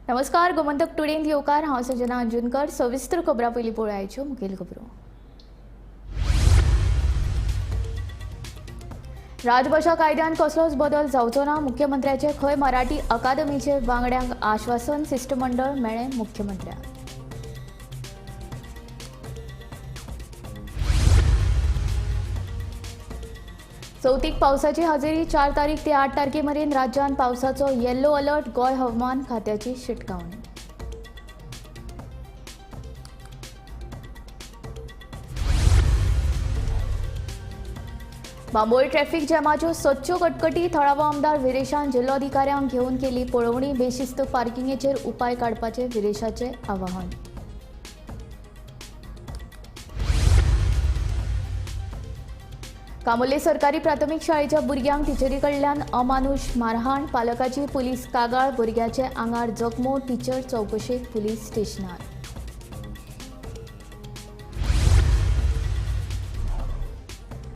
नमस्कार, गोमंतक टुडेंत येवकार. हांव संजना अंजुनकर. सविस्तर खबरां पयलीं पळोवयाच्यो मुखेल खबरो. राजभाशा कायद्यान कसलोच बदल जावचो ना, मुख्यमंत्र्याचे खंय मराठी अकादमीचे वांगड्यांक आश्वासन. शिश्टमंडळ मेळ्ळें मुख्यमंत्र्यांक. चवथीक पावसाची हाजेरी. 4 तारीख ते 8 तारखे मेरेन राज्यांत पावसाचो येल्लो अलर्ट. गोंय हवामान खात्याची शिटकावणी. बांबोळी ट्रॅफिक जॅमाच्यो सदच्यो कटकटी. थळावो आमदार विरेशान जिल्लोधिकाऱ्यांक घेवन केली पळोवणी. बेशिस्त पार्किंगेचेर उपाय काडपाचें विरेशाचें आवाहन. कामोले सरकारी प्राथमीक शाळेच्या भुरग्यांक टिचरी कडल्यान अमानुश मारहाण. पालकाची पुलीस कागाळ. भुरग्याचे आंगार जखमो. टिचर चवकशेक पुलीस स्टेशनार.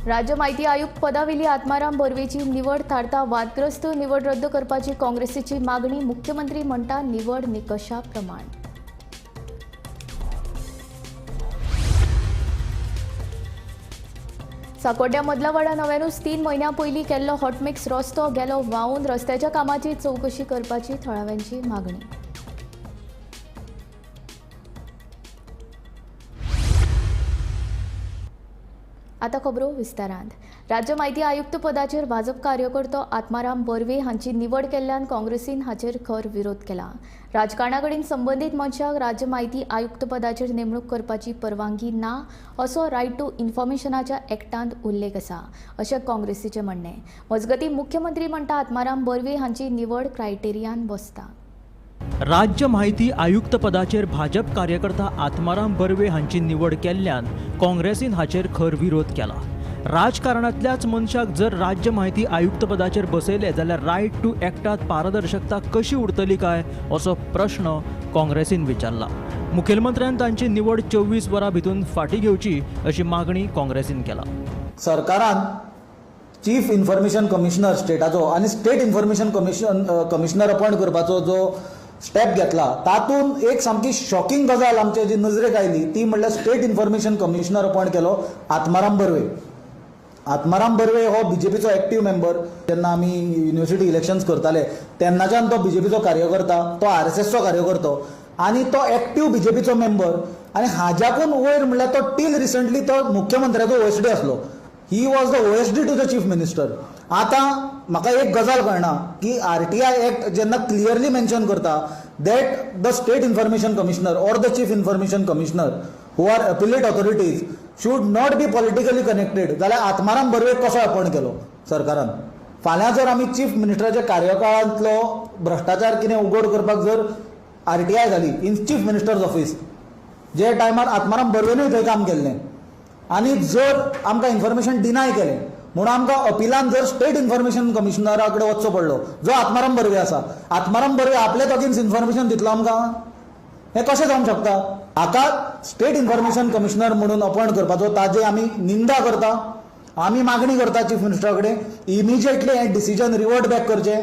राज्य माहिती आयुक्त पदावेली आत्माराम बर्वेची निवड थारता वादग्रस्त. निवड रद्द करपाची काँग्रेसीची मागणी. मुख्यमंत्री म्हणटा निवड निकषा प्रमाण. साकोड्ड्या मदलावाडा नव्यानूच 3 म्हयन्यां पयलीं केल्लो हॉटमिक्स रस्तो गेलो व्हांवून. रस्त्याच्या कामाची चवकशी करपाची थळाव्यांची मागणी. आतां खबरो विस्तारांत. राज्य माहिती आयुक्त पदाचेर भाजप कार्यकर्तो आत्माराम बर्वे हांची निवड केल्ल्यान काँग्रेसीन हाचेर खर विरोध केला. राजकारणा कडेन संबंदीत मनशाक राज्य माहिती आयुक्त पदाचेर नेमणूक करपाची परवानगी ना असो रायट टू इन्फॉर्मेशनाच्या एक्टांत उल्लेख आसा अशें काँग्रेसीचें म्हणणें. मजगतीं मुख्यमंत्री म्हणटा आत्माराम बर्वे हांची निवड क्रायटेरियान बसता. राज्य माहिती आयुक्त पदाचेर भाजप कार्यकर्ता आत्माराम बर्वे हांची निवड केल्ल्यान काँग्रेसीन हाचेर खर विरोध केला. राजकारणांतल्याच मनशाक जर राज्य माहिती आयुक्त पदाचेर बसयले जाल्यार रायट टू एक्टात पारदर्शकता कशी उरतली काय असो प्रश्न काँग्रेसीन विचारला. मुखेलमंत्र्यान तांची निवड 24 वरां भितून फाटीं घेवची अशी मागणी काँग्रेसीन केला. सरकारान चीफ इन्फॉर्मेशन कमिशनर स्टेटाचो आनी स्टेट इन्फॉर्मेशन कमिशनर अपॉयंट करपाचो जो स्टेप घेतला तातूंत एक सामकी शॉकिंग गजाल आमचे जी नजरेक आयली ती म्हणल्यार स्टेट इन्फॉर्मेशन कमिशनर अपॉयंट केलो आत्माराम बर्वे. आत्माराम बर्वे हो बीजेपीचो एक्टीव मेंबर. जेन्ना आमी युनिवर्सिटी इलेक्शन्स करताले तेन्नाच्यान तो बीजेपीचो कार्यकर्ता, तो आरएसएसचो कार्यकर्तो आनी तो एक्टीव बीजेपीचो मेंबर. आनी हाज्याकून वयर म्हणल्यार तो टील रिसंटली तो मुख्यमंत्र्याचो ओएसडी आसलो. He was the OSD to the chief minister. आतां म्हाका एक गजाल कळना की आरटीआय एक्ट जेन्ना क्लियरली मेन्शन करता that the state information commissioner or the chief information commissioner who are appellate authorities should not be politically connected, जाल्यार आत्माराम बर्वेक कसो अपॉयंट केलो सरकारान? फाल्यां जर आमी चीफ मिनिस्टराच्या कार्यकाळांतलो भ्रश्टाचार कितें उगड करपाक जर आरटीआय जाली इन चीफ मिनिस्टर्स ऑफिस, जे टायमार आत्माराम बर्वेनूय थंय काम केल्लें आनी जर आमकां इन्फॉर्मेशन डिनाय केलें म्हणून आमकां अपिलान जर स्टेट इन्फॉर्मेशन कमिशनरा कडेन वचचो पडलो जो आत्माराम बर्वे आसा, आत्माराम बर्वे आपलेच अगेन्स्ट इन्फॉर्मेशन दितलो आमकां? हें कशें जावंक शकता? हाका स्टेट इन्फॉर्मेशन कमिशनर म्हणून अपॉयंट करपाचो ताजी आमी निंदा करता. आमी मागणी करता चीफ मिनिस्टरा कडेन इमिजिएटली हें डिसिजन रिवर्ट बॅक करचें.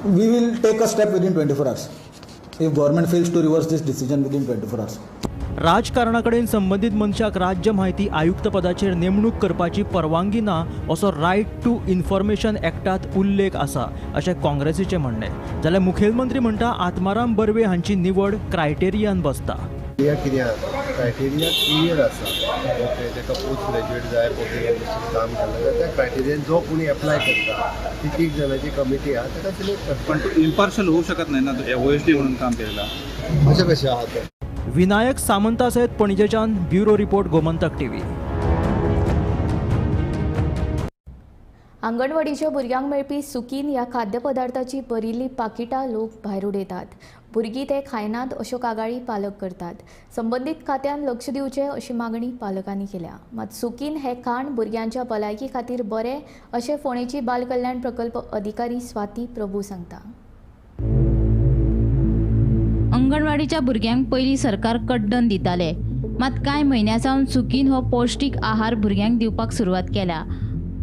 We will take a step within 24 hours if government fails to reverse this decision within 24 hours. राजकारणा कडेन संबंदीत मनशाक राज्य माहिती आयुक्त पदाचेर नेमणूक करपाची परवानगी ना असो रायट टू इन्फॉर्मेशन एक्टात उल्लेख आसा अशें काँग्रेसीचें म्हणणें. जाल्यार मुखेलमंत्री म्हणटा आत्माराम बर्वे हांची निवड क्रायटेरियान बसता. कितें आसा क्रायटेरिया क्लियर आसा. ओके, ताका पोस्ट ग्रॅज्युएट जाय, पब्लीक एडमिनिस्ट्रेशन काम केल्लें जाय, त्या क्रायटेरियान जो कोणी एप्लाय करता ती 3 जाणांची कमिटी आहा ताका सिलेक्ट करता. पण तो इम्पार्शल होऊ शकत नाही ना, तो ओएसडी म्हणून काम केलेला अशें कशें आहा तें. विनायक सामंता सयत पणजेच्यान ब्युरो रिपोर्ट, गोमंतक टीव्ही. आंगणवाडीच्या भुरग्यांक मेळपी सुकीन ह्या खाद्यपदार्थाची भरिल्ली पाकिटां लोक भायर उडयतात. भुरगीं ते खायनात अश्यो कागाळी पालक करतात. संबंदीत खात्यान लक्ष दिवचें अशी मागणी पालकांनी केल्या. मात सुकीन हें खाण भुरग्यांच्या भलायकी खातीर बरें अशें फोंडेची बाल कल्याण प्रकल्प अधिकारी स्वाती प्रभू सांगता. अंगणवाडीच्या भुरग्यांक पयलीं सरकार कड्डण दिताले, मात कांय म्हयन्यां सावन सुकीन हो पौश्टीक आहार भुरग्यांक दिवपाक सुरवात केल्या.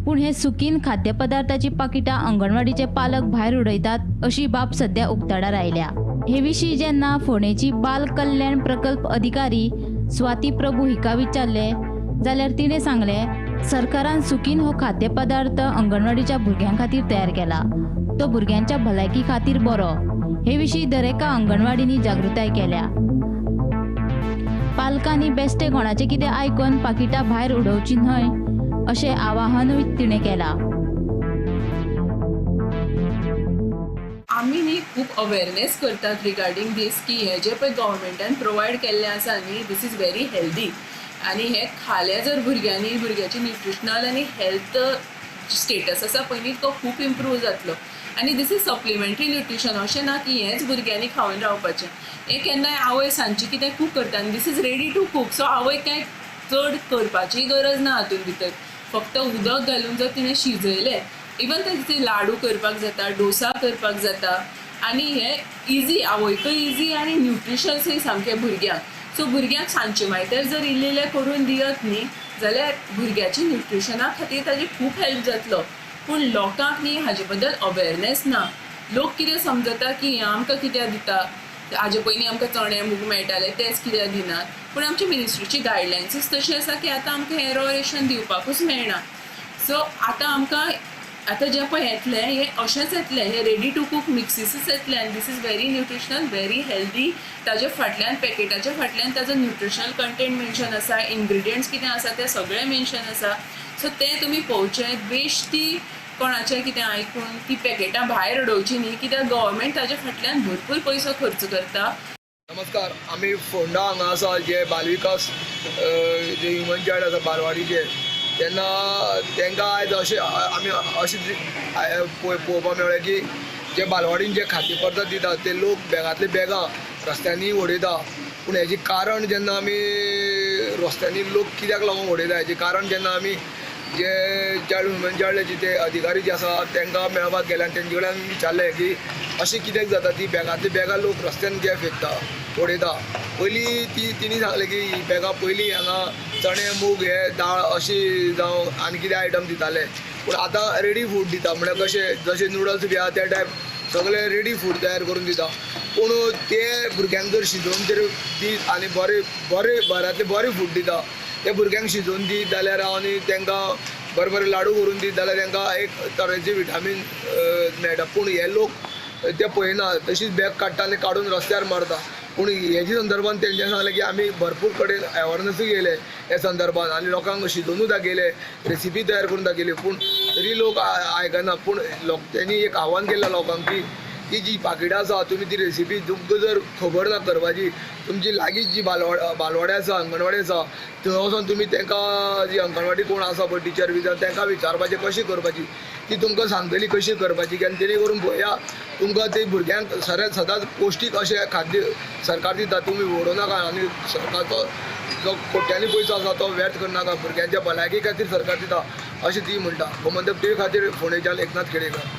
पूण हे सुकीन खाद्यपदार्थाची पाकिटां अंगणवाडीचे पालक भायर उडयतात अशी बाब सध्या उक्ताडार आयल्या. हे विशीं जेन्ना फोंडेची बाल कल्याण प्रकल्प अधिकारी स्वाती प्रभू हिका विचारले जाल्यार तिणें सांगलें, सरकारान सुकीन हो खाद्यपदार्थ अंगणवाडीच्या भुरग्यां खातीर तयार केला, तो भुरग्यांच्या भलायकी खातीर बरो. हे विशीं दरेका अंगणवाडींनी जागृताय केल्या. पालकांनी बेश्टे कोणाचें कितें आयकून पाकिटां भायर उडोवची न्हय अशें आवाहनूय तिणें केलां. आमी न्ही खूब अवेरनेस करतात रिगार्डींग दीस की हें जें पळय गव्हर्मेंटान प्रोवायड केल्लें आसा न्ही, this is very healthy. आनी हें खालें जर भुरग्यांनी, भुरग्याची न्युट्रिशनल आनी हेल्थ स्टेटस आसा पळय न्ही तो खूब इम्प्रूव जातलो. आनी this is supplementary nutrition, अशें ना की हेंच भुरग्यांनी खावन रावपाचें. हें केन्नाय आवय सांजची कितें कूक करता आनी this is ready to cook, so आवय कांय चड करपाची गरज ना हातूंत भितर. फक्त उदक घालून जर तिणें शिजयलें, इवन ताचे लाडू करपाक जाता, डोसा करपाक जाता. आनी हें इजी, आवयकय इजी आनी न्युट्रिशन्सूय सामकें भुरग्यांक. सो भुरग्यांक सांजचे मायत्यार जर इल्लें इल्लें करून दियत न्ही जाल्यार भुरग्याची न्युट्रिशना खातीर ताजी खूब हेल्प जातलो. पूण लोकांक न्ही हाजे बद्दल अवेरनेस ना. लोक कितें समजता की हें आमकां कित्याक दिता, हाजे पयलीं आमकां चणे मूग मेळटाले तेच कित्याक दिनात. पूण आमच्या मिनिस्ट्रीची गायडलायन्सूच तशी आसा की आतां आमकां हें रॉ रेशन दिवपाकूच मेळना. सो आतां आमकां आतां जें पळय येतलें हें अशेंच येतलें, हें रेडी टू कूक मिक्सीसूच येतलें. आनी this is very nutritional, very healthy. ताजे फाटल्यान पॅकेटाच्या फाटल्यान ताजो न्युट्रिशनल कंटेंट मेन्शन आसा, इन्ग्रिडियंट्स कितें आसा तें सगळें मेन्शन आसा. सो तें तुमी पळोवचें, बेश्टी कोणाचें कितें आयकून ती पॅकेटां भायर उडोवची न्ही, कित्याक गव्हर्मेंट ताजे फाटल्यान भरपूर पयसो खर्च करता. नमस्कार, आमी फोंडा हांगा आसा जे बालविकास जे ह्युमन चायल्ड आसा बालवाडीचे, तेन्ना तांकां आयज अशें आमी अशें पळोवपाक मेळ्ळें की जे बालवाडीन जे खाद्यपदार्थ दितात ते लोक बॅगांतली बॅगां रस्त्यांनी उडयता. पूण हेजें कारण जेन्ना आमी रस्त्यांनी लोक कित्याक लागून उडयता हेजें कारण जेन्ना आमी जे चायल्ड ह्युमन चायल्डाचे ते अधिकारी जे आसा तांकां मेळपाक गेले आनी तेंचे कडेन विचारलें की अशें कित्याक जाता ती बॅगांतली बॅगां लोक रस्त्यान कित्याक फेकता उडयता. पयलीं ती तिणी सांगलें की ही बॅगां पयलीं हांगा चणे मूग हे दाळ अशी जावं आनी कितें आयटम दिताले, पूण आतां रेडी फूड दिता. म्हणल्यार कशें जशें नुडल्स बी आहा त्या टायप सगळे रेडी फूड तयार करून दिता. पूण ते भुरग्यांक जर शिजोवन जर दीत आनी बरें बरें घरांतलें बरें फूड दिता ते भुरग्यांक शिजोवन दीत जाल्यार आनी तांकां बरें बरें लाडू करून दीत जाल्यार तांकां एक तरेचे विटामीन मेळटा. पूण हे लोक ते पळयना, तशीच बॅग काडटा आनी काडून रस्त्यार मारता. पूण हेजे संदर्भान तेंच्यांनी सांगलें की आमी भरपूर कडेन अवेरनसूय केले हे संदर्भान आनी लोकांक शिजोवनूय दाखयले, रेसिपी तयार करून दाखयली, पूण तरी लोक आयकना. पूण लोक तेणी एक आव्हान केल्लें लोकांक की ती जी पाकिटां आसा तुमी ती रेसिपी तुमकां जर खबर ना करपाची, तुमची लागींच जी बालवाडी आसा, अंगणवाडी आसा थंय वचोन तुमी तांकां जी अंगणवाडी कोण आसा पळय टिचर बी तांकां विचारपाचें कशी करपाची, ती तुमकां सांगतली कशी करपाची. आनी तेणे करून पळया तुमकां ते भुरग्यांक सदांच पौश्टीक अशें खाद्य सरकार दिता, तुमी उडोवं नाका आनी सरकारचो जो कोट्यांनी पयसो आसा तो व्यर्थ करनाका, भुरग्यांच्या भलायकी खातीर सरकार दिता अशें ती म्हणटा. गोमंतक टीव्ही खातीर फोंडेच्यान एकनाथ खेडेकर.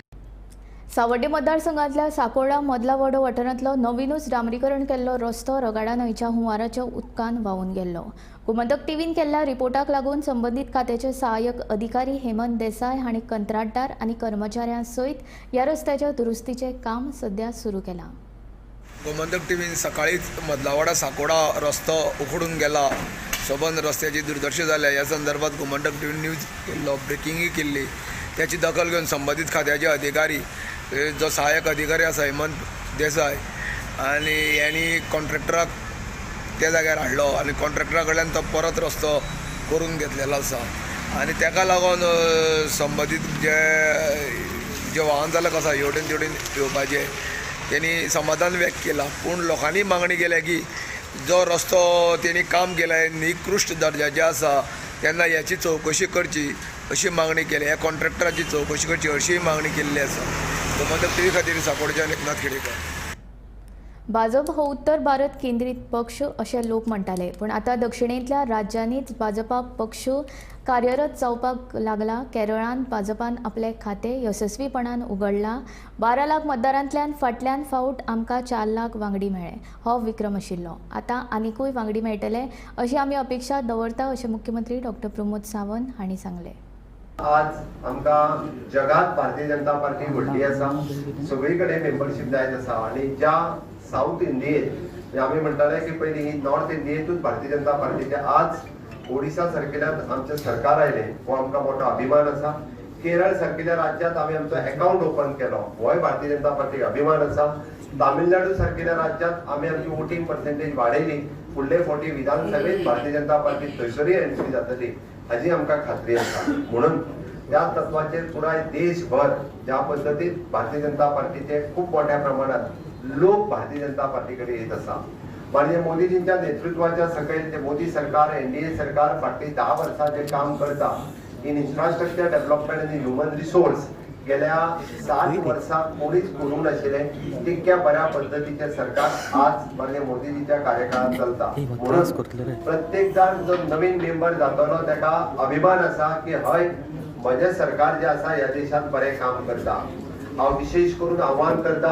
सावड्डे मतदारसंघातल्या साकोर्डा मदला वाडो वाठारांतलो नवीनूच डांबरीकरण केल्लो रस्तो रगाडा न्हंयच्या हुंवाराच्या उदकान व्हांवून गेल्लो. गोमंतक टीव्हीन केल्ल्या रिपोर्टाक लागून संबंदीत खात्याचे सहाय्यक अधिकारी हेमंत देसाय हांणी कंत्राटदार आनी कर्मचाऱ्यां सयत ह्या रस्त्याच्या दुरुस्तीचें काम सध्या सुरू केलां. गोमंतक टीव्हीन सकाळीच मदलावाडा साकोडा रस्तो उखडून गेला, सबंद रस्त्याची दुर्दशा जाल्या ह्या संदर्भात गोमंतक टीव्हीन न्यूज केल्लो, ब्रेकिंगूय केल्ली. त्याची दखल घेवन संबंदीत खात्याचे अधिकारी जो सहाय्यक अधिकारी आसा हेमंत देसाय आनी यांनी कॉन्ट्रॅक्टराक त्या जाग्यार हाडलो आनी कॉन्ट्रॅक्टरा कडल्यान तो परत रस्तो करून घेतलेलो आसा. आनी ताका लागून संबंदीत जे जे वाहन चालक आसा हेवटेन तेवटेन येवपाचे तेणी समाधान व्यक्त केलां. पूण लोकांनी मागणी केल्या की जो रस्तो तेणी काम केलां निकृश्ट दर्जाचें आसा तेन्ना हेची चवकशी करची अशी मागणी केली, ह्या कॉन्ट्रॅक्टराची चवकशी करची अशीय मागणी केल्ली आसा. गोमंतक टीव्ही खातीर साकोडच्यान एकनाथ खेडेकर. भाजप हो उत्तर भारत केंद्रीत पक्ष अशें लोक म्हणटाले, पूण आतां दक्षिणेंतल्या राज्यांनीच भाजपा पक्ष कार्यरत जावपाक लागला. केरळांत भाजपान आपलें खातें येसस्वीपणान उगडलां. 12 लाख मतदारांतल्यान फाटल्यान फावट आमकां 4 लाख वांगडी मेळ्ळे, हो विक्रम आशिल्लो. आतां आनिकूय वांगडी मेळटले अशी आमी अपेक्षा दवरता अशें मुख्यमंत्री डॉक्टर प्रमोद सावंत हांणी सांगलें. आज आमकां जगात भारतीय जनता पार्टी व्हडली आसा, सगळी कडेन मेंबरशीप जायत आसा आनी ज्या साऊथ इंडियेत आमी म्हणटाले की पयलीं ही नॉर्थ इंडियेंतूच भारतीय जनता पार्टीचे, आज ओडिसा सारकिल्ल्यान आमचें सरकार आयलें हो आमकां मोठो अभिमान आसा. केरळ सारकिल्ल्या राज्यांत आमी आमचो एकावंट ओपन केलो होय भारतीय जनता पार्टीक अभिमान आसा. तामिळनाडू सारकिल्ल्या राज्यांत आमी आमची वोटींग पर्सेंटेज वाडयली, फुडले फावटी विधानसभेत भारतीय जनता पार्टी थंयसरूय एंट्री जातली हाजी आमकां खात्री आसा. म्हणून त्या तत्वाचेर पुराय देशभर ज्या पद्दतीन भारतीय जनता पार्टीचे खूब मोठ्या प्रमाणात लोक भारतीय जनता पार्टी कडेन येत आसा. माननीय मोदीजींच्या नेतृत्वाच्या सकयल जे मोदी सरकार, एनडीए सरकार फाटलीं 10 वर्सां जे काम करता इन इन्फ्रास्ट्रक्चर डेव्हलपमेंट आनी ह्युमन रिसोर्स, गेल्या 60 वर्सां कोणीच करूंक नाशिल्लें तितक्या बऱ्या पद्दतीचें सरकार आज माननीय मोदीजीच्या कार्यकाळांत चलता. म्हणून प्रत्येक जाण जो नवीन मेंबर जातलो ताका अभिमान आसा की हय म्हजें सरकार जें आसा ह्या देशांत बरें काम करता. हांव विशेश करून आव्हान करता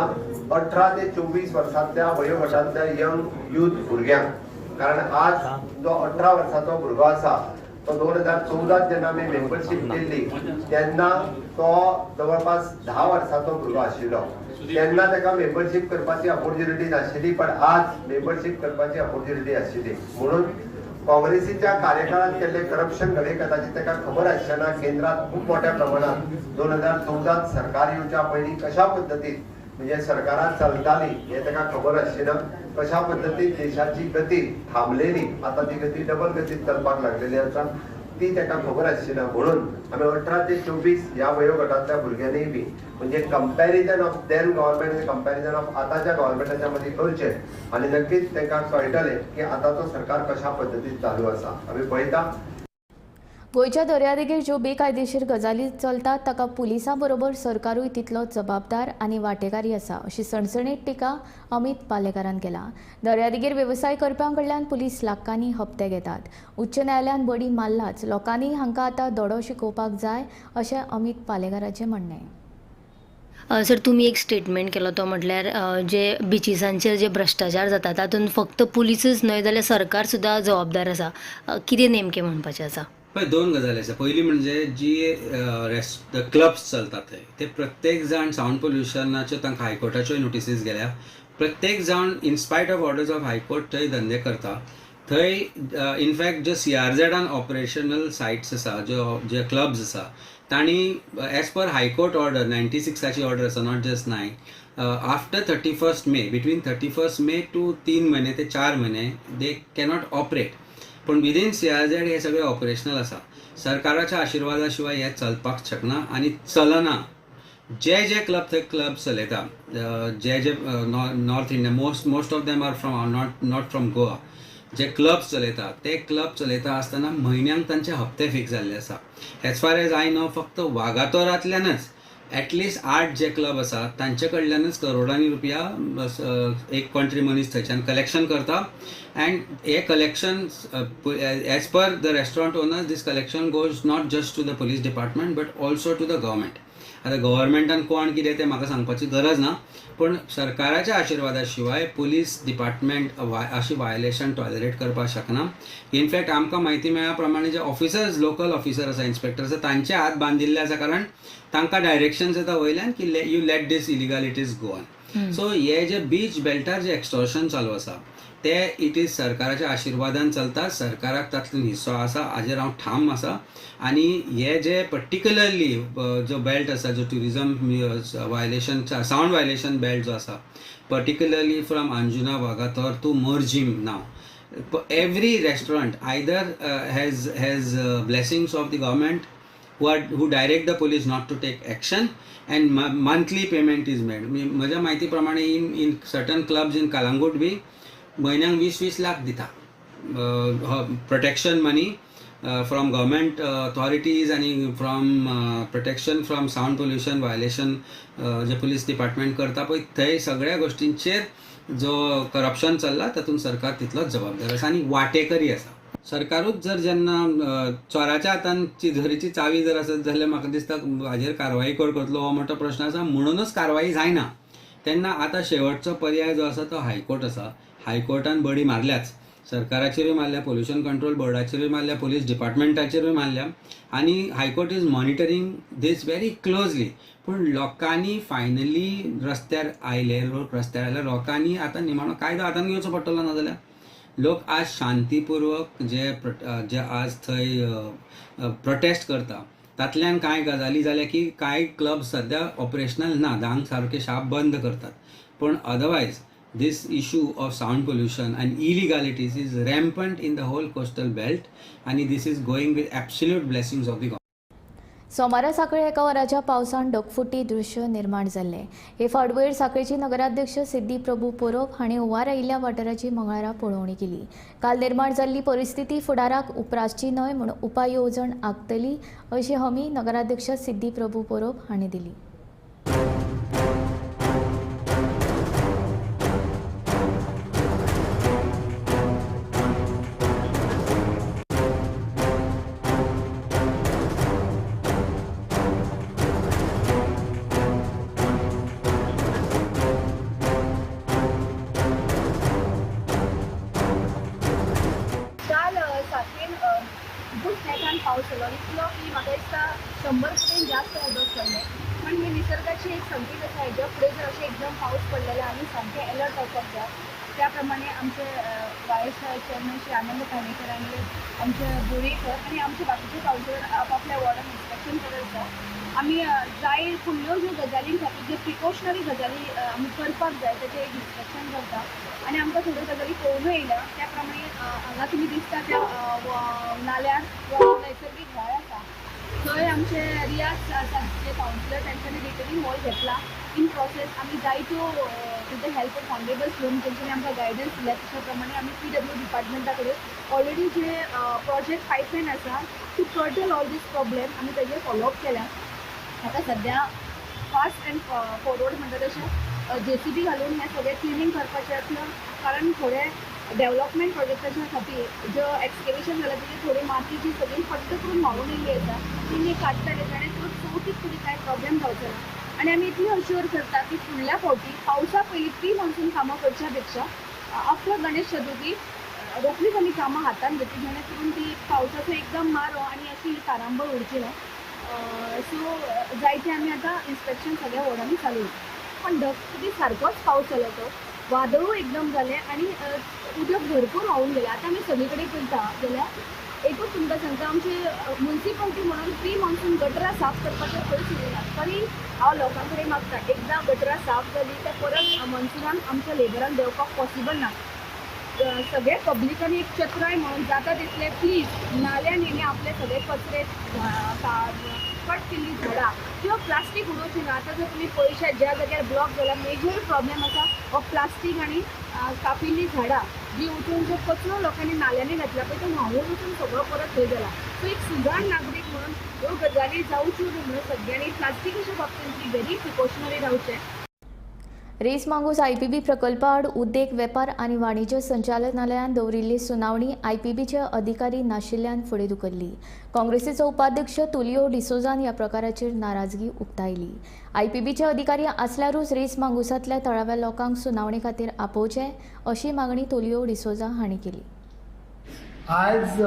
18 ते 24 वर्सांतल्या वयोगटांतल्या यंग यूथ भुरग्यांक, कारण आज जो 18 वर्साचो भुरगो आसा तो 2014 जेन्ना आमी मेंबरशीप केल्ली तेन्ना तो जवळपास 10 वर्साचो भुरगो आशिल्लो, तेन्ना ताका मेंबरशीप करपाची ऑपॉर्च्युनिटी नाशिल्ली, पण आज मेंबरशीप करपाची ऑपॉर्च्युनिटी आशिल्ली. म्हणून काँग्रेसीच्या कार्यकाळात केल्ले करप्शन घडये कदाचित ताका खबर आसचें ना. केंद्रात खूब मोठ्या प्रमाणात 2014 सरकार येवच्या पयलीं कशा पद्दतीन म्हणजे सरकारां चलताली हें ताका खबर आसचें ना, कशा पद्दतीन देशाची गती थांबलेली, आतां ती गती डबल गतीन चलपाक लागलेली आसा ती ताका खबर आसची ना. म्हणून आमी 18 ते 24 ह्या वयोगटांतल्या भुरग्यांनी बी म्हणजे कंपॅरिजन ऑफ then government आनी कंपॅरिजन ऑफ आतांच्या गव्हर्मेंटाच्या मदीं करचें आनी नक्कीच तांकां कळटलें की आतांचो सरकार कशा पद्दतीन चालू आसा. आमी पळयता गोंयच्या दर्यादेगेर ज्यो बेकायदेशीर गजाली चलतात ताका पुलिसां बरोबर सरकारूय तितलो जबाबदार आनी वांटेकारी आसा अशी सणसणीत टिका अमित पालेकारान केला. दर्यादेगेर वेवसाय करप्यां कडल्यान पुलीस लाखांनी हप्ते घेतात. उच्च न्यायालयान बडी मारलाच, लोकांनी हांकां आतां धडो शिकोवपाक जाय अशें अमित पालेकाराचें म्हणणें. सर, तुमी एक स्टेटमेंट केलो तो म्हटल्यार जे बिचिसांचेर जे भ्रश्टाचार जाता तातूंत फक्त पुलिसूच न्हय जाल्यार सरकार सुद्दां जबाबदार आसा, कितें नेमकें म्हणपाचें आसा? पळय, दोन गजाली आसा. पयली म्हणजे जी क्लब्स चलतात थंय ते प्रत्येक जाण सावंड पोल्युशनाच्यो तांकां हायकोर्टाच्यो नोटिसीस गेल्या, प्रत्येक जाण in spite of orders of high court थंय धंदे करता. थंय इनफॅक्ट ज्यो सीआरझेडान ऑपरेशनल सायट्स आसा, ज्यो जे क्लब्स आसा तांणी एज पर हायकोर्ट ऑर्डर 96ची ऑर्डर आसा, not just 9, after 31 May, between 31 May to 3 म्हयने ते 4 म्हयने they cannot operate. पूण विदीन सीआरझेड हे सगळे ऑपरेशनल आसा. सरकाराच्या आशिर्वादा शिवाय हे चलपाक शकना आनी चलना. जे जे क्लब थंय क्लब चलयता, जे जे north India, most of them are from not from Goa, J clubs चलयता ते क्लब चलयता आसतना म्हयन्यांक तांचे हप्ते फिक्स जाल्ले आसा. As far as I know फक्त वागातोरांतल्यानच एटलिस्ट 8 जे क्लब आसा तांचे कडल्यानच करोडांनी रुपया एक कंट्री मनीस थंयच्यान कलेक्शन करता. अँड हे collection as per the restaurant owners this collection goes not just to the police department but also to the government. आतां गव्हर्मेंटान कोण कितें तें म्हाका सांगपाची गरज ना, पूण सरकाराच्या आशिर्वादा शिवाय पुलीस डिपार्टमेंट अशी वायलेशन टॉलरेट करपाक शकना. इनफॅक्ट आमकां म्हायती मेळ्ळ्या प्रमाणे जे ऑफिसर्स, लोकल ऑफिसर आसा, इन्स्पेक्टर आसा, तांचे हात बांदिल्ले आसा, कारण तांकां डायरेक्शन्स येता वयल्यान की you let this illegalities go on. So हे जे बीच बेल्टार जे एक्सटॉर्शन चालू आसा ते it is सरकाराच्या आशिर्वादान चलता, सरकाराक तातूंत हिस्सो आसा हाजेर हांव ठाम आसा. आनी हे जे पर्टिक्युलरली जो बेल्ट आसा, जो tourism violation, sound violation belt जो आसा, particularly from Anjuna Vagator to Morjim now, every restaurant either has blessings of the government who direct the police not to take action and monthly payment is made. म्हज्या म्हायती प्रमाणे in certain clubs in Calangute बी म्हयन्यांक 20-20 लाख दिता protection money. From government authorities आनी from protection from sound pollution violation J police department करता पळय थंय सगळ्या गोश्टींचेर जो करप्शन चल्ला तातूंत सरकार तितलोच जबाबदार आसा आनी वांटेकरी आसा. सरकारूच जर जेन्ना चोराच्या हातान चिजोरीची चावी जर आसत जाल्यार म्हाका दिसता हाजेर कारवाई कोण करतलो हो मोठो प्रश्न आसा, म्हणूनच कारवाई जायना. तेन्ना आतां शेवटचो पर्याय जो आसा तो हायकोर्ट आसा. हायकोर्टान बडी मारल्याच, सरकाराचेरूय मारल्या, पोल्युशन कंट्रोल बोर्डाचेरूय मारल्या, पोलीस डिपार्टमेंटाचेरूय मारल्या आनी high court is monitoring this very closely. पूण लोकांनी फायनली रस्त्यार आयले, लोक रस्त्यार आयले, लोकांनी आतां निमाणो कायदो हातान घेवचो पडटलो. नाजाल्यार लोक आज शांतीपूर्वक जे जे आज थंय प्रोटेस्ट करता तातल्यान कांय गजाली जाल्या की कांय क्लब सद्या ऑपरेशनल ना, धांक सारके शाप बंद करतात. पूण otherwise this issue of sound pollution and illegalities is rampant in the whole coastal belt and this is going with absolute blessings of the government. सोमारा साखळे एका वराच्या पावसान ढगफुटी दृश्य निर्माण जाल्लें. हे फाटभुंयेर साखळेची नगराध्यक्ष सिद्धी प्रभू पोरोब हांणी हुंवार आयिल्ल्या वाठाराची मंगळारा पळोवणी केली. काल निर्माण जाल्ली परिस्थिती फुडाराक उप्रासची न्हय म्हूण उपाय येवजण आंखतली अशी हमी नगराध्यक्ष सिद्धी प्रभू पोरोब हांणी दिली. पावस जालो इतलो की म्हाका दिसता 100 फुटीन जास्त उदक पडलें. पण ही निसर्गाची एक संकेत आसा, हेज्या फुडें जर अशें एकदम पावस पडले जाल्यार आमी सामकें एलर्ट रावपाक जाय. त्या प्रमाणे आमचे वायस चेअरमॅन श्री आनंद काणेकर आनी आमचे बोरेकर आनी आमचे बाकीचे कावन्सिलर आपापल्या वॉर्डान इन्स्पेक्शन करत आसा. आमी जाय फुडल्यो ज्यो गजाली खातीर ज्यो प्रिकॉशनरी गजाली आमी करपाक जाय तेचें एक इन्स्पेक्शन करता आनी आमकां थोड्यो गजाली पळोवनूय येयल्या. त्या प्रमाणे हांगा तुमी दिसता त्या नाल्यार नैसर्गीक व्हाळ आसा थंय आमचे रियाज आसा जे कावन्सिलर तेंच्यांनी रिटर्निंग हॉल घेतला. इन प्रोसेस आमी जायत्यो तेंचे हेल्प ऑनरेबल घेवन तेंच्यांनी आमकां गायडन्स दिल्या. तशा प्रमाणे आमी PW डिपार्टमेंटा कडेन ऑलरेडी जे प्रोजेक्ट पायपलायन आसा to curtail all these problem आमी तेजेर फॉलोअप केल्या. आतां सद्या फास्ट अँड फॉरवर्ड म्हणटा तशें JCB घालून हें सगळें क्लिनींग करपाचें आसलें, कारण थोडे डेव्हलपमेंट प्रोजेक्टाच्या खातीर जो एक्सकेवेशन जालां तेजी थोडी माती जी सगळी फट्ट करून व्हांवून येयल्ली आसा ती काडटले जेणे करून चवथीक तरी कांय प्रॉब्लेम जावचो ना. आनी आमी इतली अश्योर करता की फुडल्या फावटी पावसा पयलीं प्री मॉन्सून कामां करच्या पेक्षा आफ्टर गणेश चतुर्थी रोखडीच आमी कामां हातान घेतली जेणे करून ती पावसाचो एकदम मारो आनी अशी तारांबळ उरची ना. सो जायते आमी आतां इन्स्पेक्शन सगळ्या वॉर्डांनी चालू. पण ढगफुटी सारकोच पावस जालो, तो वादळूय एकदम जालें आनी उदक भरपूर व्हांवून गेलें. आतां आमी सगळे कडेन पळयता जाल्यार एकूच तुमकां सांगता, आमची मुन्सिपालिटी म्हणून प्री मॉन्सून गटरां साफ करपाचें खंयच उरना. तरी हांव लोकां कडेन मागता, एकदां गटरां साफ जाली त्या परत मॉन्सुनान आमच्या लेबरांक देंवपाक पॉसिबल ना. सगळे पब्लिकांनी एक चतुराय म्हणून जाता तितले प्लीज नाल्यानी आपले सगळे कचरे कट केल्ली झाडां किंवा प्लास्टीक उडोवची ना. आतां जर तुमी पळयशात ज्या जाग्यार ब्लॉक जाला मेजर प्रॉब्लेम आसा हो प्लास्टीक आनी कापिल्लीं झाडां जी उठून जो कचरो लोकांनी नाल्यांनी घातला पळय तो व्हांवून वचून सगळो परत थंय जाला. सो एक सुजाण नागरीक म्हणून ह्यो गजाली जावच्यो न्हू म्हणून सगळ्यांनी प्लास्टिकाच्या बाबतींत व्हेरी प्रिकॉशनरी रावचें. रेस मांगूस IPB प्रकल्पा आड उद्देग वेपार आनी वाणिज्य संचालनालयान दवरिल्ली सुनावणी IPBचे अधिकारी नाशिल्ल्यान फुडें धुकल्ली. काँग्रेसीचो उपाध्यक्ष तुलियो डिसोजान ह्या प्रकाराचेर नाराजगी उक्तायली. IPBचे अधिकारी आसल्यारूच रेस मांगूसांतल्या थळाव्या लोकांक सुनावणी खातीर आपोवचे अशी मागणी तुलियो डिसोजा हांणी केली. आज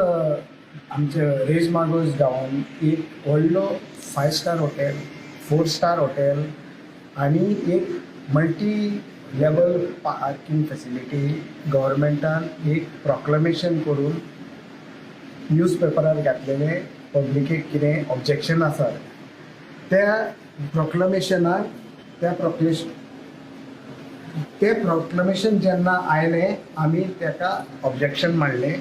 आमचे रेस मांगूस गांवान एक व्हडलो 5 स्टार हॉटेल, 4 स्टार हॉटेल आनी एक मल्टी लेवल पार्किंग फॅसिलिटी गव्हर्मेंटान एक प्रॉक्लमेशन करून न्यूज पेपरार घातलेले पब्लिकेक कितें ऑब्जेक्शन आसा त्या प्रॉक्लमेशनाक ते प्रॉक्लमेशन जेन्ना आयलें आमी ताका ऑब्जेक्शन मांडलें.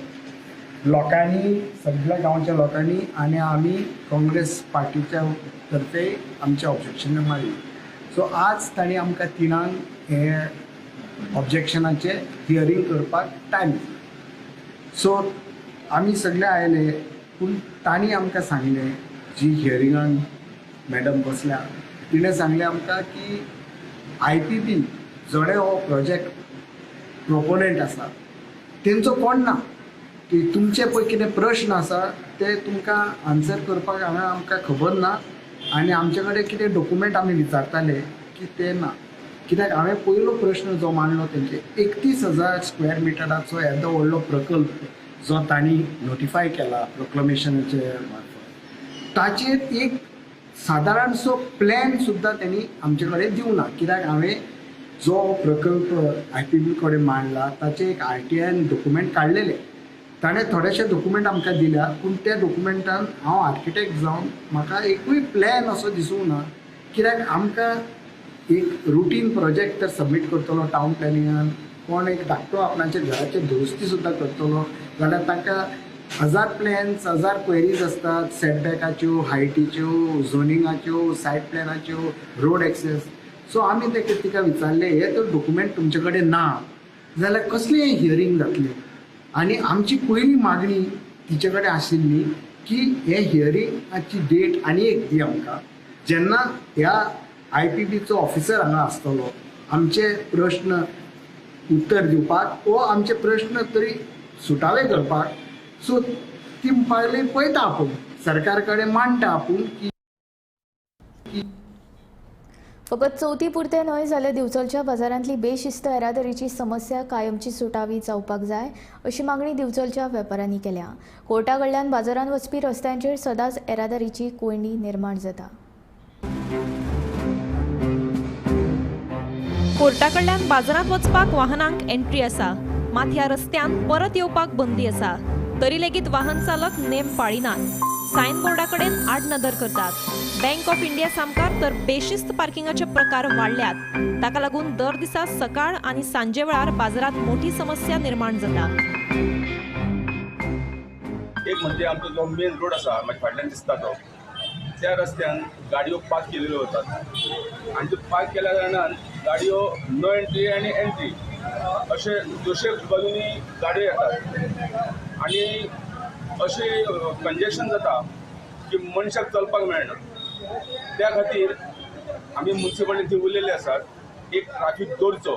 लोकांनी, सगळ्या गांवच्या लोकांनी आनी आमी काँग्रेस पार्टीच्या तर्फे आमचें ऑब्जेक्शन मांडलें. सो आज तांणी आमकां 3 हे ऑब्जेक्शनाचें हियरींग करपाक टायम दिलो. सो आमी सगळे आयले, पूण तांणी आमकां सांगलें, जी हियरिंगान मॅडम बसल्या तिणें सांगलें आमकां की IPB जोडे हो प्रोजेक्ट प्रोपोनंट आसा तेंचो कोण ना, की तुमचे पळय कितें प्रश्न आसा ते तुमकां आन्सर करपाक हांगा आमकां खबर ना आनी आमचे कडेन कितें डॉक्युमेंट आमी विचारताले की ते ना. कित्याक हांवें पयलो प्रश्न जो मांडलो तेंचे 31,000 स्क्वेअर मिटराचो येदो व्हडलो प्रकल्प जो तांणी नोटिफाय केला प्रोक्लमेशनाचे मार्फत, ताचेर एक सादारणसो प्लॅन सुद्दां त्यांनी आमचे कडेन दिवंक ना. कित्याक हांवें जो प्रकल्प IPB कडेन मांडला ताचे एक RTI document काडलेले, ताणें थोडेशे डॉक्युमेंट आमकां दिल्या, पूण त्या डॉक्युमेंटान हांव आर्किटेक्ट जावन म्हाका एकूय प्लॅन असो दिसूंक ना. कित्याक आमकां एक रुटीन प्रोजेक्ट तर सबमीट करतलो टावन प्लॅनिंगान, कोण एक धाकटो आपणाच्या घराचे दुरुस्ती सुद्दां करतलो जाल्यार तांकां 1000 प्लॅन्स 1000 क्वेरीज आसतात, सेटबॅकाच्यो, हायटीच्यो, झोनिंगाच्यो, सायड प्लॅनाच्यो, रोड एक्सेस. सो आमी ते तिका विचारलें, हे तर डॉक्युमेंट तुमचे कडेन ना जाल्यार कसलें हियरींग जातलें? आनी आमची पयली मागणी तिचे कडेन आशिल्ली की हे हियरिंगाची डेट आनी एक दी आमकां, जेन्ना ह्या IPBचो ऑफिसर हांगा आसतलो आमचे प्रश्न उत्तर दिवपाक वो आमचे प्रश्न तरी सुटावे करपाक. सो ती म्हणपाक पळयता आपूण सरकार कडेन मांडटा आपूण की फकत चवथी पुरते न्हय जाल्यार दिवचलच्या बाजारांतली बेशिस्त येरादारीची समस्या कायमची सुटावी जावपाक जाय अशी मागणी दिवचलच्या वेपाऱ्यांनी केल्या. कोर्टा कडल्यान बाजारांत वचपी रस्त्यांचेर सदांच येरादारीची कोंयडी निर्माण जाता. कोर्टा कडल्यान बाजारांत वचपाक वाहनांक एंट्री आसा, मात ह्या रस्त्यान परत येवपाक बंदी आसा. तरी लेगीत वाहन चालक नेम पाळिनात, सायन बोर्डा कडेन आडनदर करतात. बँक ऑफ इंडिया सामकार तर बेशिस्त पार्किंगाचे प्रकार वाडल्यात. ताका लागून दर दिसा सकाळ आनी सांजे वेळार बाजारांत मोठी समस्या निर्माण जाता. एक म्हणजे आमचो जो मेन रोड आसा म्हाज्या फाटल्यान दिसता तो, त्या रस्त्यान गाडयो पार्क केलेल्यो वतात आनी त्यो पार्क केल्या कारणान गाडयो नो एंट्री आनी एंट्री अशे दोशे बाजूनी गाडयो येतात आनी अशें कंजेशन जाता की मनशाक चलपाक मेळना. त्या खातीर आमी मुन्सिपालिटी उलयल्ले आसात, एक ट्राफीक दवरचो,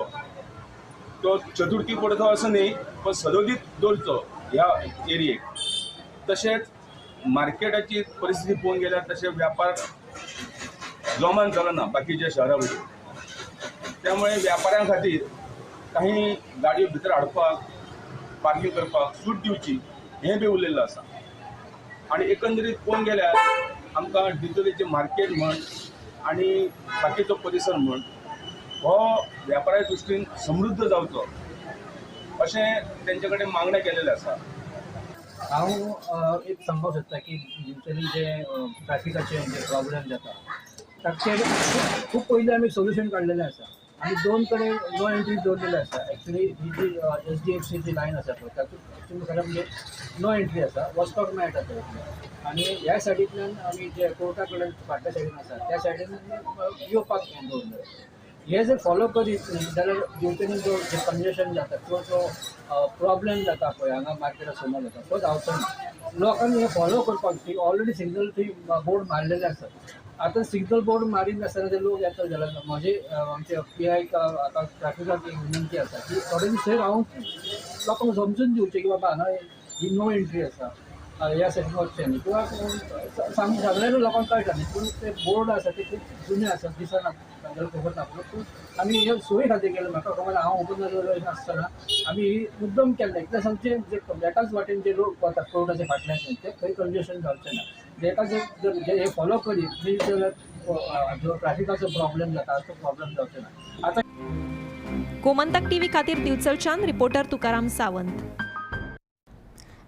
तो चतुर्थी पडतो असो न्ही पण सदोदीत दवरचो ह्या एरियेक. तशेंच मार्केटाची परिस्थिती पळोवंक गेल्यार तशें व्यापार जोमान चलना बाकीच्या शहरा वयली, त्यामुळे व्यापाऱ्यां खातीर काही गाडयो भितर हाडपाक पार्किंग करपाक सूट दिवची हें बी उलयल्लें आसा. आनी एकंदरीत पळोवंक गेल्यार आमकां दिवचलेचें मार्केट म्हण आनी बाकीचो परिसर म्हण हो व्यापारा दृश्टीन समृद्ध जावचो अशें तेंचे कडेन मागणें केलेलें आसा. हांव एक सांगपाक सोदता की दिवचली जे ट्रॅफिकाचे जे प्रॉब्लेम जाता ताचेर खूब पयलीं आमी सोल्युशन काडलेलें आसा आनी दोन कडेन नो एंट्री दवरलेले आसा. एक्चुली ही जी HDFC जी लायन आसा पळय तातूंत एक्चुली खरें म्हणजे नो एंट्री आसा, वचपाक मेळटा थंय. आनी ह्या सायडींतल्यान आमी जे कोर्टा कडेन फाटल्या सायडीन आसा त्या सायडीन येवपाक हें दवरलें. हे जर फॉलो करीत न्ही जाल्यार दिवचली जो कंजेशन जाता किंवा जो प्रॉब्लेम जाता पळय हांगा मार्केटा समोर जाता तो जावचो ना. लोकांनी हें फॉलो करपाक ती ऑलरेडी सिग्नल थंय बोर्ड मारलेले आसात. आतां सिग्नल बोर्ड मारिनासतना ते लोक येता जाल्यार म्हजे आमचे PI आतां ट्रॅफिकाक एक विनंती आसा की थोडे दीस थंय रावून लोकांक समजून दिवचें की बाबा हांगा ही नो एंट्री आसा, ह्या सायडीन वचचें न्ही किंवा सांगल्यारूय लोकांक कळटा न्ही. पूण ते बोर्ड आसा ते खूब जुने आसा, दिसना, खबर ना. पूण आमी हे सोयी खातीर केलें. म्हाका खबर हांव ओपन आसतना आमी ही मुद्दम केल्लें कित्याक सांगचें जे एकाच वाटेन जे लोक वतात कोर्टाच्या फाटल्यान ते खंय कंजेशन जावचें ना. एका जर हे फॉलो करीत न्ही जाल्यार जो ट्रॅफिकाचो प्रॉब्लेम जाता तो प्रॉब्लेम जावचो ना. आतां गोमंतक टीव्ही खातीर दिवचलच्यान रिपोर्टर तुकाराम सावंत.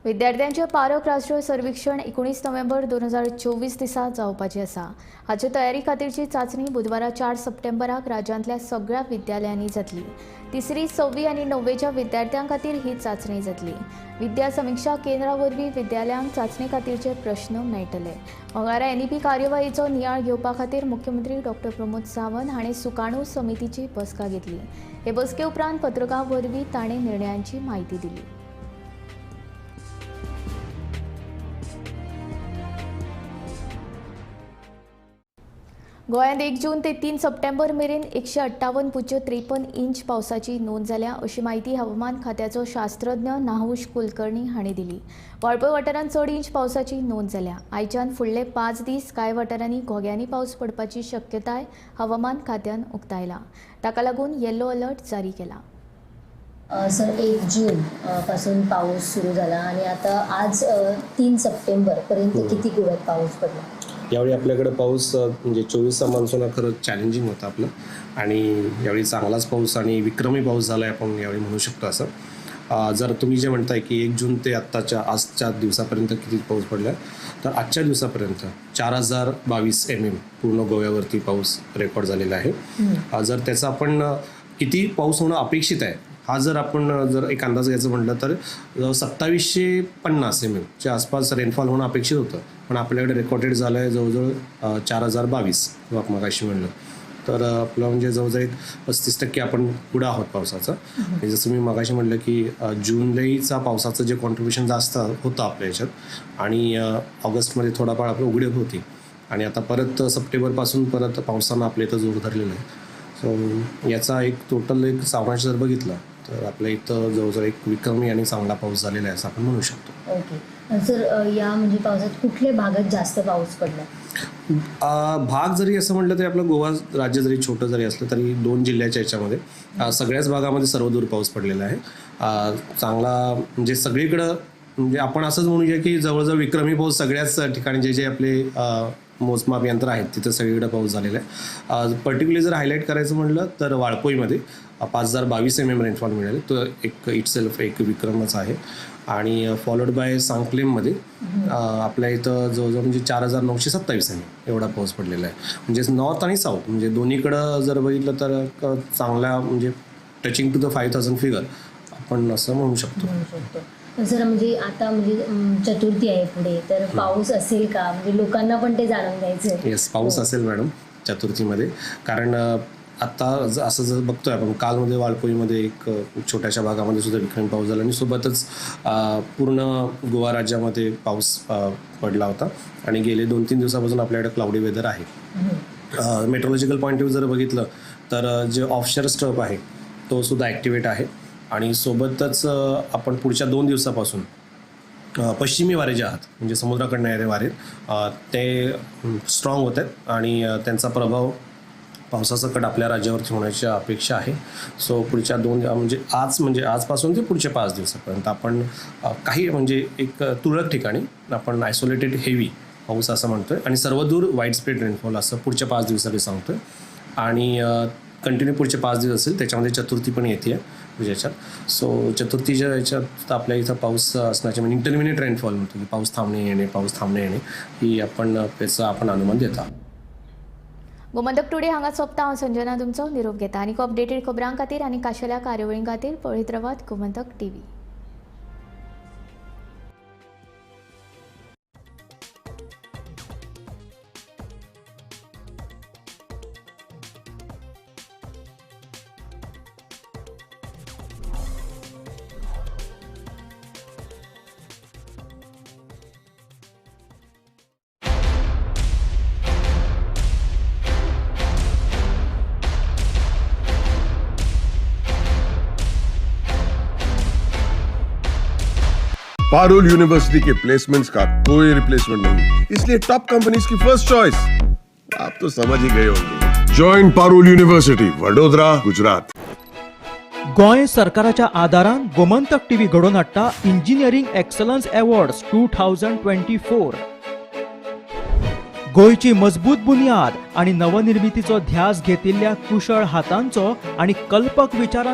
विद्यार्थ्यांचे पारख राष्ट्रीय सर्वेक्षण 19 नोव्हेंबर 2024 दिसा जावपाची आसा. हाचे तयारी खातीरची चांचणी बुधवारा 4 सप्टेंबराक राज्यांतल्या सगळ्या विद्यालयांनी जातली. 3री, 6वी आनी 9वेच्या विद्यार्थ्यां खातीर ही चांचणी जातली. विद्या समिक्षा केंद्रा वरवीं विद्यालयांक चांचणे खातीरचे प्रश्न मेळटले. मंगळारा NEP कार्यवाहीचो नियाळ घेवपा खातीर मुख्यमंत्री डॉक्टर प्रमोद सावंत हांणी सुकाणू समितीची बसका घेतली. हे बसके उपरांत पत्रकारां वरवीं ताणें निर्णयांची म्हायती दिली. गोंयांत 1 जून ते 3 सप्टेंबर मेरेन 158.53 इंच पावसाची नोंद जाल्या अशी म्हायती हवामान खात्याचो शास्त्रज्ञ नाहूश कुलकर्णी हांणी दिली. वाळपय वाठारांत चड इंच पावसाची नोंद जाल्या. आयच्यान फुडले 5 दीस कांय वाठारांनी घोग्यांनी पावस पडपाची शक्यताय हवामान खात्यान उक्तायला. ताका लागून येलो अलर्ट जारी केला. सर, 1 जून पासून पाऊस सुरू झाला आणि आता आज 3 सप्टेंबर पर्यंत किती गोव्यात पाऊस पडला? यावेळी आपल्याकडे पाऊस म्हणजे 24चा मान्सून हा खरंच चॅलेंजिंग होता आपलं आणि यावेळी चांगलाच पाऊस आणि विक्रमी पाऊस झाला आहे आपण यावेळी म्हणू शकतो असं. जर तुम्ही जे म्हणताय की 1 जून ते आत्ताच्या आजच्या दिवसापर्यंत किती पाऊस पडला, तर आजच्या दिवसापर्यंत 4022 mm पूर्ण गोव्यावरती पाऊस रेकॉर्ड झालेला आहे. जर त्याचा आपण किती पाऊस होणं अपेक्षित आहे हा जर आपण जर एक अंदाज घ्यायचं म्हटलं तर 2750 mm आसपास रेनफॉल होणं अपेक्षित होतं, पण आपल्याकडे रेकॉर्डेड झालं आहे जवळजवळ 4022 मगाशी म्हणलं तर आपलं म्हणजे जवळजवळ एक 35% आपण पुढं आहोत पावसाचं. आणि जसं मी मगाशी म्हटलं की जुलैचा पावसाचं जे कॉन्ट्रीब्युशन जास्त होतं आपल्या ह्याच्यात आणि ऑगस्टमध्ये थोडाफार आपलं उघडीप होती आणि आता परत सप्टेंबरपासून परत पावसानं आपल्या इथं जोर धरलेला आहे. सो याचा एक टोटल एक सारांश जर बघितला तर आपल्या इथं जवळजवळ एक विक्रमी आणि चांगला पाऊस झालेला आहे असं आपण म्हणू शकतो. ओके सर, या म्हणजे पावसात कुठल्या भागात जास्त पाऊस पडला? भाग जरी असं म्हटलं तरी आपलं गोवा राज्य जरी छोटं जरी असलं तरी 2 जिल्ह्याच्या याच्यामध्ये सगळ्याच भागामध्ये सर्वदूर पाऊस पडलेला आहे. चांगला म्हणजे सगळीकडं म्हणजे आपण असंच म्हणूया की जवळजवळ विक्रमी पाऊस सगळ्याच ठिकाणी जे जे आपले मोजमाप यंत्र आहेत तिथं सगळीकडे पाऊस झालेला आहे. पर्टिक्युलरली जर हायलाईट करायचं म्हटलं तर वाळपोईमध्ये 5022 mm रेनफॉल मिळाले, तो एक इटसेल्फ एक विक्रमच आहे. आणि फॉलोड बाय सांकलेममध्ये आपल्या इथं जवळजवळ म्हणजे 4927 mm एवढा पाऊस पडलेला आहे. म्हणजे नॉर्थ आणि साऊथ म्हणजे दोन्हीकडं जर बघितलं तर चांगला म्हणजे टचिंग टू the 5000 figure आपण असं म्हणू शकतो. सर, म्हणजे आता म्हणजे चतुर्थी आहे पुढे, तर पाऊस असेल का? म्हणजे लोकांना पण ते जाणून घ्यायचं. येस, पाऊस असेल मॅडम चतुर्थीमध्ये, कारण आत्ता असं जर बघतोय आपण कालमध्ये वाळपोईमध्ये एक छोट्याशा भागामध्ये सुद्धा विक्रमी पाऊस झाला आणि सोबतच पूर्ण गोवा राज्यामध्ये पाऊस पडला होता आणि गेले 2-3 दिवसापासून आपल्याकडे क्लाउडी वेदर आहे. मेट्रोलॉजिकल पॉईंट ऑफ जर बघितलं तर जे ऑफशोर स्टर्प आहे तो सुद्धा ॲक्टिवेट आहे आणि सोबतच आपण पुढच्या 2 दिवसापासून पश्चिमी वारे जे आहात म्हणजे समुद्राकडनं येणारे वारे ते स्ट्रॉंग होत आहेत आणि त्यांचा प्रभाव पावसाचा कट आपल्या राज्यावरती होण्याची अपेक्षा आहे. सो पुढच्या 2 म्हणजे आज म्हणजे आजपासून ते पुढच्या 5 दिवसापर्यंत आपण काही म्हणजे एक तुरळक ठिकाणी आपण आयसोलेटेड हेवी पाऊस असं म्हणतोय आणि सर्वदूर वाईड स्प्रेड रेनफॉल असं पुढच्या 5 दिवसासाठी सांगतोय आणि कंटिन्यू पुढचे 5 दिवस असेल त्याच्यामध्ये चतुर्थी पण येते आहे ज्याच्यात. सो चतुर्थीच्या याच्यात आपल्या इथं पाऊस असण्याचे म्हणजे इंटरमिडिएट रेनफॉल म्हणतो की पाऊस थांबणे येणे पाऊस थांबणे येणे ही आपण त्याचं आपण अनुमान देता. गोमंतक टुडे हांगा सोंपता. हांव संजना तुमचो निरोप घेता आनी अपडेटेड खबरां खातीर आनी खाशेल्या कार्यावळीं खातीर पळयत रावात Gomantak TV. Parul university K placements का कोई रिप्लेसमेंट नहीं, इसलिए टॉप कंपनीज की फर्स्ट चॉइस आप तो समझ ही गए होंगे. Join Parul university, Vadodara, Gujarat. Goa सरकाराच्या आदारान गोमंतक टीव्ही घडोवन हाडटा इंजिनियरींग एक्सलन्स अवॉर्ड्स 2024. गोंयची मजबूत बुन्याद आनी नवनिर्मितीचो ध्यास घेतिल्ल्या कुशळ हातांचो आनी कल्पक विचारांचो